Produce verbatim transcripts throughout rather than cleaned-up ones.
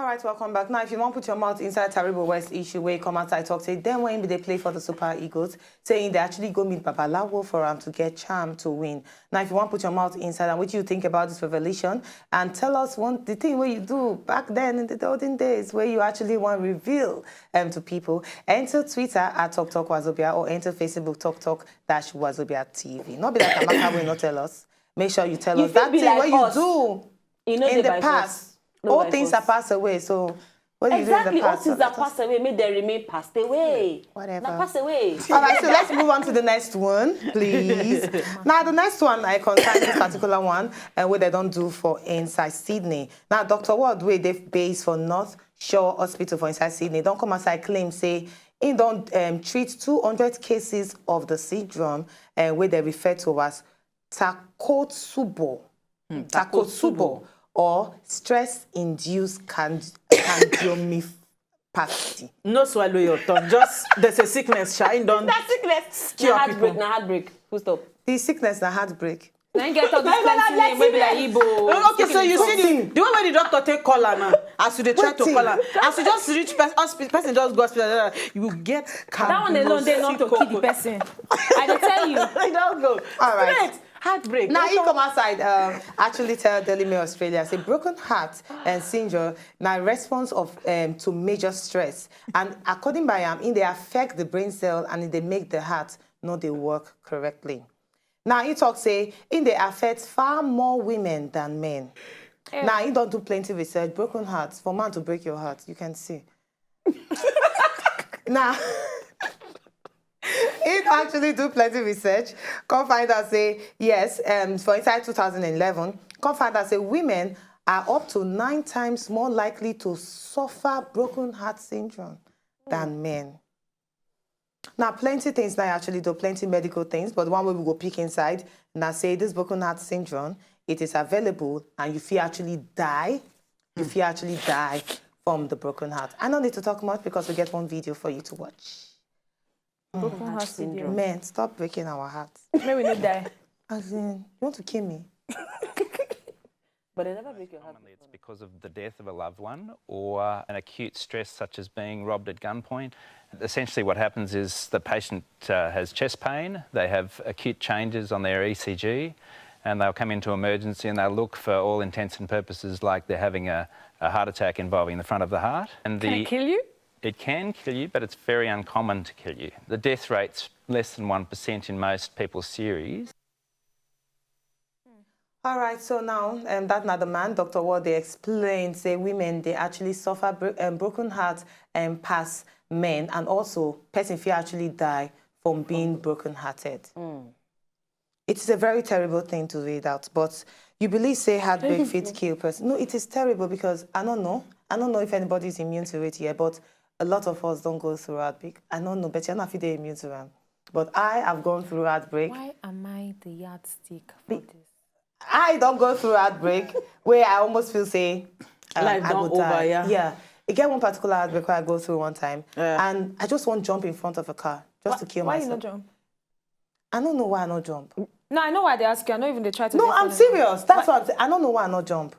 All right, welcome back. Now, if you wan put your mouth inside Taribo West issue wey come outside talk say dem wey be dey play for the Super Eagles, saying they actually go meet Babalawo for am to get charm to win. Now, if you wan put your mouth inside and what you think about this revelation, and tell us one the thing wey you do back then in the olden days where you actually wan reveal um, to people, enter Twitter at Talk Talk Wazobia or enter Facebook Talk Talk dash Wazobia T V. Not be like Amaka wey no tell us. Make sure you tell You us fit that be thing like wey you us. do E no in dey the by past. force. No All by things force. are passed away. So what do you do in Exactly, the all past? things that pass away, make dem remain pass away. Whatever. Na pass away. All right, so let's move on to the next one, please. Now, the next one I concern this particular one, and what they don't do for inside Sydney. Now, Doctor Ward, wey dey base for North Shore Hospital for inside Sydney, don't come outside claim say he don't um, treat two hundred cases of the syndrome, and where they refer to as Takotsubo. Takotsubo or stress-induced cand- cardiomyopathy. No swallow your tongue. Just there's a sickness, sha. Im don That sickness. Cure Na heartbreak. people. Na heartbreak. Full stop. The sickness na heartbreak. Na im get all this plenty name wey be like Igbo. Okay, so you see the, the way wey the doctor take call her now, as you dey try to Wetin? Call her, as you just reach pers- hospi- person just go hospital, you get That one alone dey enough to kill the person. I dey tell you. You don't go. All right. Straight. Heartbreak. Now he come outside, um, actually tell Daily Mail Australia, say broken heart and syndrome na response of um, to major stress. And according by him, in they affect the brain cell and they make the heart not they work correctly. Now he talk say in they affect far more women than men. Now he don't do plenty research. Broken hearts for man to break your heart, you can see. Now he actually do plenty research. Come find out say yes, um, for inside two thousand eleven, come find out say women are up to nine times more likely to suffer broken heart syndrome than men. Now, plenty things now actually do plenty medical things, but one way we go pick inside now say this broken heart syndrome, it is available and you feel actually die. You feel actually die from the broken heart. I don't need to talk much because we get one video for you to watch. Broken heart syndrome. Men, stop breaking our hearts. May we not die. As in, you want to kill me? But they never break your heart. Commonly, it's because of the death of a loved one or an acute stress such as being robbed at gunpoint. Essentially, what happens is the patient uh, has chest pain, they have acute changes on their E C G, and they'll come into emergency and they'll look for all intents and purposes like they're having a, a heart attack involving the front of the heart. And Can the, it kill you? It can kill you, but it's very uncommon to kill you. The death rate's less than one percent in most people's series. All right, so now um, that another man, Doctor Ward, they explain say women they actually suffer bro- um, broken heart and pass men, and also person fear actually die from being broken hearted. It is a very terrible thing to read out, but you believe say heartbreak fit kill person. No, it is terrible because I don't know. I don't know if anybody is immune to it yet, but a lot of us don't go through heartbreak. I don't know, but you're not fit immune to them. But I have gone through heartbreak. Why am I the yardstick for this? I don't go through heartbreak where I almost feel say um, Life I don go over, die. Yeah. Yeah. I get one particular heartbreak where I go through one time, Yeah. And I just want to jump in front of a car just to kill Why you myself. Not jump? I don't know why I not jump. No, I know why they ask you. I know even they try to. No, do I'm something. Serious. That's what I'm saying. I don't know why I not jump.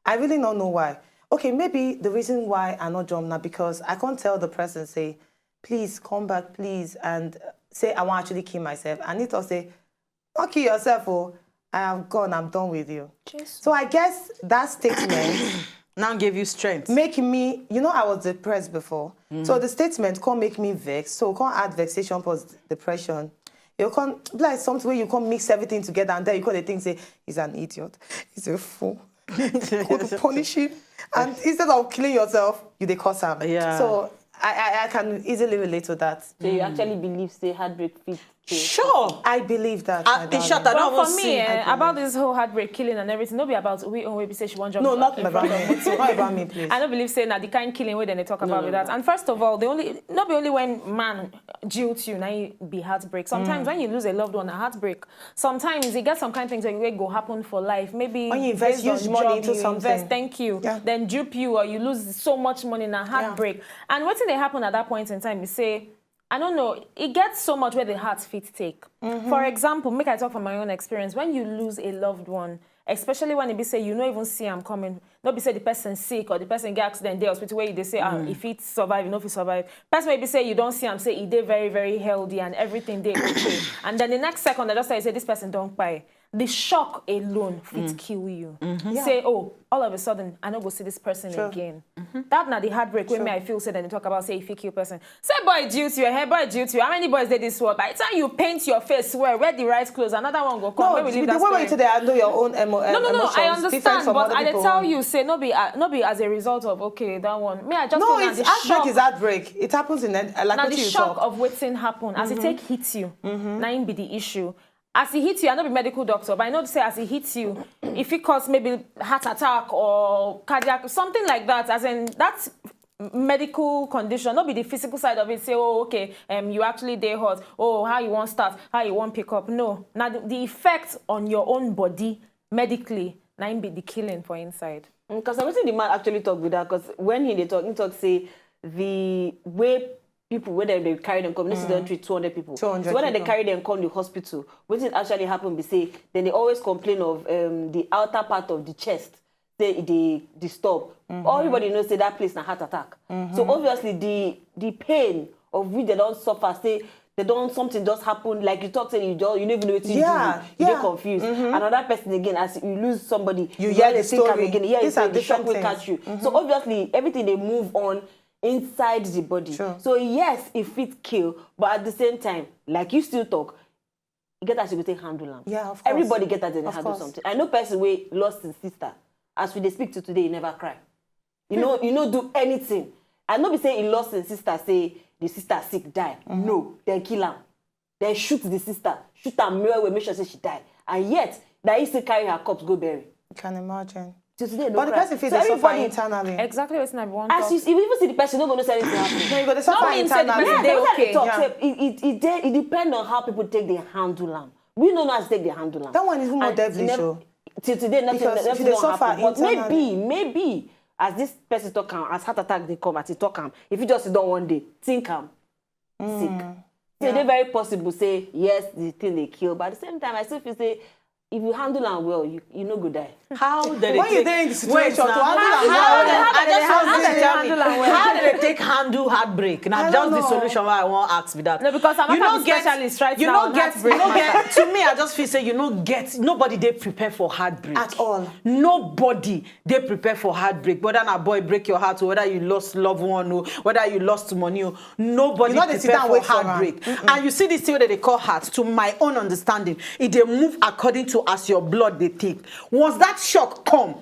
I really don't know why. Okay, maybe the reason why I not jump now because I can't tell the person say, please come back, please, and uh, say I want actually kill myself. I need to say, not kill yourself, oh, I am gone. I'm done with you. So I guess that statement Now give you strength. Make me, you know, I was depressed before. So the statement can't make me vex. So can't add vexation plus depression. You can't like something where you can't mix everything together and then you can't think say he's an idiot, he's a fool. Could punish him. And instead of killing yourself, you they cause him. Yeah. So I, I, I can easily relate to that. So you actually believe say heartbreak fit kill? Sure. I believe that. Uh, my in short, darling. I don't But even for me, see. eh, about this whole heartbreak killing and everything, no be about we own we be say she want jump. No, not in about front me. of motor. Not about me, please. I don't believe say na the kind killing where they talk about with that. And first of all, the only not be only when man jilt you, now you be heartbreak. Sometimes when you lose a loved one, a heartbreak. Sometimes you get some kind of things that will go happen for life. Maybe When you invest based on huge money job, into you something. Invest, thank you. Yeah. Then dupe you or you lose so much money in a heartbreak. And what thing they happen at that point in time? You say, I don't know. It gets so much where the heart fit take. For example, make I talk from my own experience. When you lose a loved one, Especially when e be say you no even see am coming. No be say the person sick or the person get accident dey hospital where you dey say, ah, if it survive, you no fit survive. Person wey be say you don see am say e dey very, very healthy and everything dey okay. And then the next second, I just tell you say this person don kpai. The shock alone fit kill you. Say, oh, all of a sudden, I no go see this person again. That na the heartbreak wey me I feel say dem dey talk about say e fit kill person. Say boy duty, eh, boy duty. How many boys dey this world? By the time you paint your face well, wear the right clothes, another one go come. No, Make we leave the that way wey you story. take dey handle your own emo- No, no, no, emotions I different understand, from but other I dey people tell own. You say no be uh, no be as a result of, okay, that one. Me, I just No, feel na it's the heartbreak shock. Is heartbreak. It happens in an- like Na what the you shock talk. Of wetin happen as e take hit you, na im be the issue. As e hit you, I no be medical doctor, but I know say as e hit you, e fit cause maybe heart attack or cardiac, something like that. As in that medical condition, no be the physical side of it. Say, oh, okay, um, you actually dey hot. Oh, how you wan start? How you wan pick up? No, na the, the effect on your own body medically, na im be the killing for inside. Because wetin the man actually talk with that, because when he dey talk, he talk say the way people wey dem dey carry dem come, let's say dem treat two hundred people. Two hundred So when dem people. Carry dem come the hospital, wetin actually happen be say dem dey always complain of um, the outer part of the chest, say e dey disturb. Everybody know say that place na heart attack. So obviously the the pain of which dem don suffer, say dem don something just happen, like you talk say you just you no even know wetin Yeah, you do, you dey yeah. Confused. Another person again, as you lose somebody, You you hear no dey the think am story. Again. Yeah, These so are the shock different wey things. Catch you. So obviously everything dey move on inside the body. Sure. So yes, e fit kill, but at the same time, like you still talk, e get as you go take handle am. Yeah, of course. Everybody get as dem Of handle course. Something. I know person wey lost him sister. As we dey speak to today, he never cry. You know, you no do anything. I no be say he lost him sister, say the sister sick die. No, dem kill am. Dem shoot the sister, shoot am well well, make sure say she die. And yet, na he still carry her corpse go bury. You can imagine. Till today, no But the cry. person feel So dey suffer everybody, internally. Exactly what I want as talk. You, if you even see the person, you no go know say anything happen. No, you go dey suffer No mean say the internally. person Yeah, dey that's what okay. They talk. Yeah. Say it, it, it, dey, it depend on how people take dey handle am. We no know as take dey handle am. That one is even more And deadly, nev- sure. Till today, nothing, Because nothing if you dey don suffer happen. But internally. Maybe, maybe as this person talk am, as heart attack dey come, as he talk am, if you just sit down one day, think am, sick. So e dey very possible say yes, the thing dey kill, but at the same time, I still feel say if you handle am well, you you no go die. How did When you dey in the situation, to handle am how well. I just How want they to tell handle me am well. How did they take handle heartbreak? Now I just don't the know. Solution why I want to ask be that. No, because I'm You not no a get- specialist right You now. No get, you no get. To me, I just feel say you no get. Nobody dey prepare for heartbreak At all. Nobody dey prepare for heartbreak. Whether na boy break your heart, or whether you lost loved one, or whether you lost money, or nobody You no dey prepare sit down for wait for am. Heartbreak. And you see this thing wey they call heart. To my own understanding, it dey move according to as your blood dey thick. Once that shock come,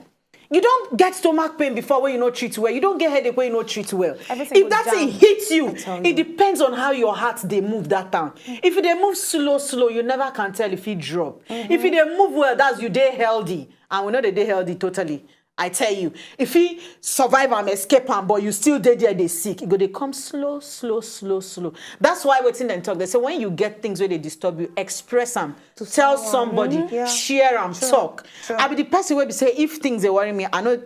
you don get stomach pain before wey you no treat well. You don get headache wey you no treat well. Everything If go that down. Thing hit you, I tell it you. Depends on how your heart dey move that time. If you dey move slow, slow, you never can tell if it drop. If you dey move well, that's you dey healthy, and we know they dey healthy totally. I tell you, if he survive and escape am, but you still dey there, they sick. It go dey come slow, slow, slow, slow. That's why wetin dem talk. They say when you get things where they disturb you, express am, tell somebody, Yeah. Share am, Sure. Talk. Sure. I be the person wey be say if things dey worry me, I know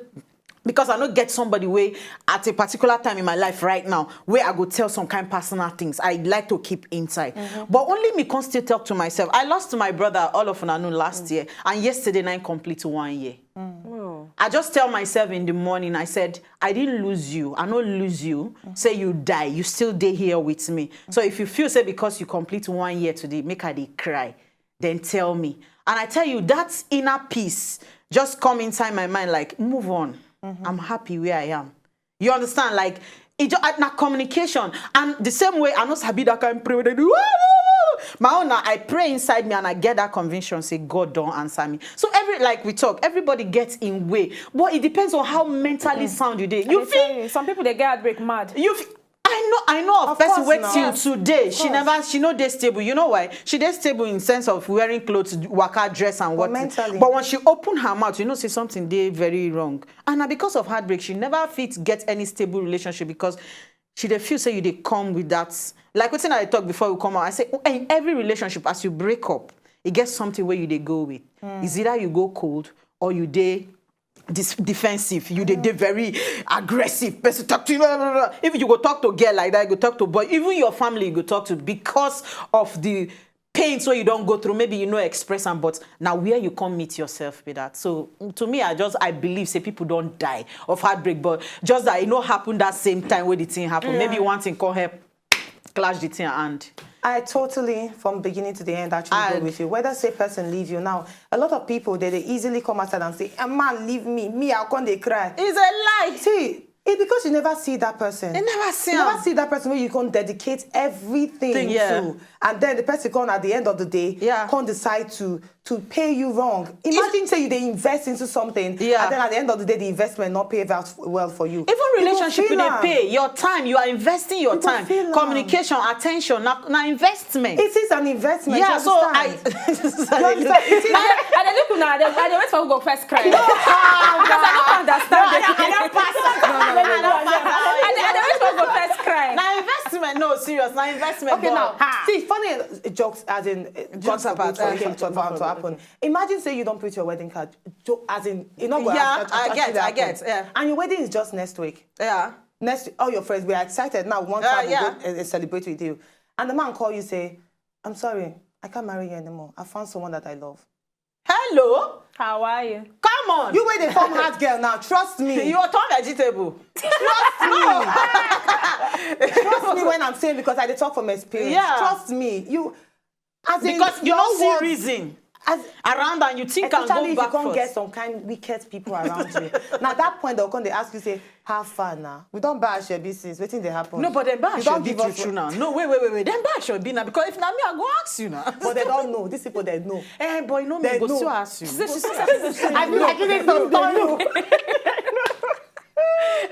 because I no get somebody wey at a particular time in my life right now where I go tell some kind personal things. I like to keep inside. But only me can still talk to myself. I lost my brother, all of una know, last year, and yesterday night complete one year. I just tell myself in the morning, I said, I didn't lose you. I no lose you. Say you die, you still dey here with me. So if you feel say because you complete one year today, make I dey cry, then tell me. And I tell you, that inner peace just come inside my mind, like, move on. I'm happy where I am. You understand? Like, it just na communication. And the same way, I no sabi that kind pray wey they do. My own, na, I pray inside me and I get that conviction, say God don answer me. So every, like we talk, everybody gets in way. But it depends on how mentally sound you dey. You They feel tell you, some people they get heartbreak mad. You, f- I know, I know of, Of person course wey now. Till today she Of course. Never, she no dey stable. You know why? She dey stable in sense of wearing clothes, waka, dress, and what. Mentally. But when she open her mouth, you know, say something dey very wrong. And na because of heartbreak, she never fit get any stable relationship because she dey feel say you dey come with that. Like wetin I talk before we come out, I say in every relationship as you break up, e get something where you dey go with. Is either you go cold or you dey dis- defensive, you dey dey very aggressive, person talk to you, blah, blah, blah. If you go talk to girl like that, you go talk to boy, even your family you go talk to because of the pains wey you don go through, maybe you no express am, but na where you come meet yourself be that. So to me, I just, I believe say people don die of heartbreak, but just that e no happen that same time wey the thing happen. Maybe one thing come help clash the thing and I totally, from beginning to the end, actually agree with you. Whether say person leave you now, a lot of people they, they easily come outside and say, "A man leave me, me I come dey cry." It's a lie. See, it's because you never see that person. You never see You am. never see that person where you can dedicate everything Thing, yeah. to, and then the person come at the end of the day, Yeah. Come decide to to pay you wrong. Imagine say you they invest into something, Yeah. And then at the end of the day, the investment not pay out well for you. Even You go relationship feel you dey am. Pay your time, you are investing your You go time, feel am. Communication, attention, na, na investment. It is an investment. Yeah, You so I. understand? You understand? It is I dey look una, I dey I dey wait for who go first cry. Because I don't understand. I don't pass. I dey I dey wait for who go first cry. Na investment, no, serious, na investment. Okay, but- now see, funny jokes as in uh, jokes apart, for okay. to, to, to happen. Imagine say you don't print your wedding card, jo- as in you know what Yeah, actually I get, I happen. get, yeah. And your wedding is just next week. Yeah. Next, all your friends we are excited now. We want to Uh, have yeah. a, good, a, a celebrate with you, and the man call you say, "I'm sorry, I can't marry you anymore. I found someone that I love." Hello. How are you? Come on. You where they form hard girl now. Trust me. You are turn vegetable. Trust me when I'm saying, because I dey talk from experience. Yeah. Trust me. You as in, Because you your don't see words- reason As, around and you think and especially go if back you can't first. Get some kind wicked people around you. Now that point they'll come they ask you say, "How far now? We don't buy Ashebi since. Wetin dey happen?" No, but then buy You don't Ashebi give true us true now. No, wait, wait, wait, wait. Then buy Ashebi now, because if na me, I go ask you now. But they don't know. These people they know. Eh, boy, no, me They go know. still ask you. She said she said I feel like it is not you.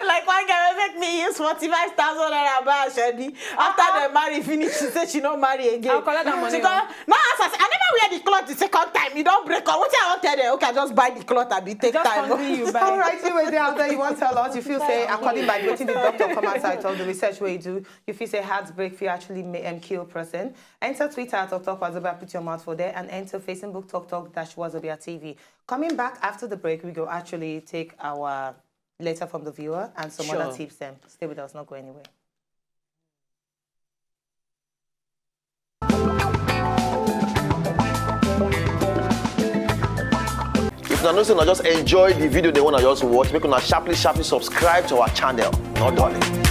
Like one girl wey make me use forty-five thousand naira buy Ashebi. After dem marry finish, she say she no marry again. I'll collect that money. She come, now as I say, I never wear the cloth the second time. You don't break up. What I want tell them? Okay, I just buy the cloth. I be take Just time. Hungry you All buy. Right, you were there. There you want to tell us. You feel say, according by wetin the doctor come outside, all the research where you do, you feel say heartbreak feel actually may, um, kill person. Enter Twitter at Talk Talk Wazobia, put your mouth for there, and enter Facebook Talk Talk dash Wazobia T V. Coming back after the break, we go actually take our letter from the viewer and some Sure. Other tips. Them stay with us, not go anywhere. If una know say una just enjoy the video they wanna just watch, make una sharply sharply subscribe to our channel. No darling.